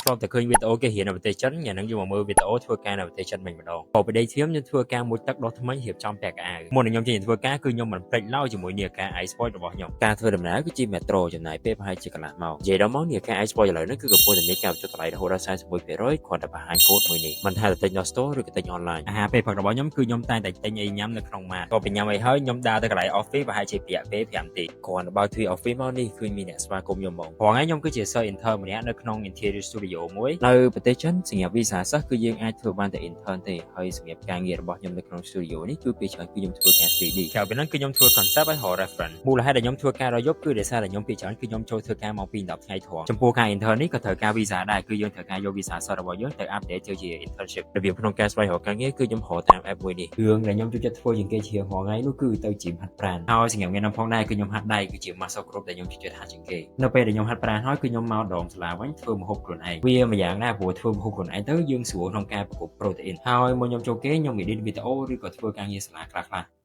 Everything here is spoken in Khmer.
ធ្លាប់តែឃើញវីដេអូគេរៀននៅប្រទេសចិនថ្ងៃហ្នឹងយើងមកមើលវីដេអូធ្វើការនៅប្រទេសចិនវិញម្ដងក៏ពីដីធៀមខ្ញុំធ្វើការមួយទឹកដោះថ្មីរៀបចំពាក់កៅអៅមុននឹងខ្ញុំចេញទៅធ្វើការគឺខ្ញុំមិនភ្លេចឡើយជាមួយនាឡិកា Ice Watch របស់ខ្ញុំការធ្វើដំណើរគឺជា metro ចំណាយពេលប្រហែលជាកន្លះម៉ោងនិយាយដល់មកនាឡិកា Ice Watch ឥឡូវនេះគឺកំពុងតែមានការបញ្ចុះតម្លៃរហូតដល់41%គ្រាន់តែបង្ហាញកូដមួយនេះមិនថាតែទិញនៅ store ឬក៏ទិញ online អាហារពេលព្រឹករបស់ខ្ញុំគឺខ្ញុំតែងតែទិញអីញ៉ាំនៅក្នុងម៉ាតក៏ពីញ៉ាំអីហើយខ្ញុំដើរទៅកន្លែង office ប្រហែលជារយៈពេល5នាទីគ្រាន់តែបើកទ្វារ office មកនេះគឺមានអ្នកស្វាគមន៍ខ្ញុំហ្មងព្រោះថ្ងៃខ្ញុំគឺជាសិស្ស intern ម្នាក់នៅក្នុង interior studio មួយនៅប្រទេសចិនសម្រាប់ visa សិស្សគឺយើងអាចធ្វើបានតែ intern ទេហើយសម្រាប់ការងាររបស់ខ្ញុំនៅក្នុង studio នេះគឺពេលច្រើនគឺខ្ញុំធ្វើការ 3D ក្រៅពីហ្នឹងគឺខ្ញុំធ្វើ concept ហើយរក reference មូលហេតុដែលខ្ញុំធ្វើការដល់យប់គឺដោយសារតែខ្ញុំពេលច្រើនគឺខ្ញុំចូលធ្វើការម៉ោង2 10ថ្ងៃត្រង់ចំពោះការ intern នេះក៏ត្រូវការ visa ដែរគឺយើងត្រូវការយក visa សិស្សរបស់យើងទៅ update ទៅជា internship របៀបក្នុងការស្វែងរកការងារគឺខ្ញុំរកតាម app មួយនេះរឿងដែលខ្ញុំចូលចិត្តធ្វើជាងគេជារាល់ថ្ងៃនោះគឺទៅ gym ហាត់ប្រាណហើយសម្រាប់ថ្ងៃនោះផងដែរគឺខ្ញុំហាត់ដៃគឺជា muscle group ដែលខ្ញុំចូលចិត្តហាត់ជាងគេនៅពេលដែលខ្ញុំហាត់ប្រាណហើយគឺខ្ញុំមកដងសាលាវិញធ្វើម្ហូបខ្លួនឯងវាមួយយ៉ាងដែរព្រោះធ្វើម្ហូបខ្លួនឯងទៅយើងស្រួលក្នុងការប្រកប protein ហើយមុនខ្ញុំចូលគេខ្ញុំ edit វីដេអូឬក៏ធ្វើការងារសាលាខ្លះៗ។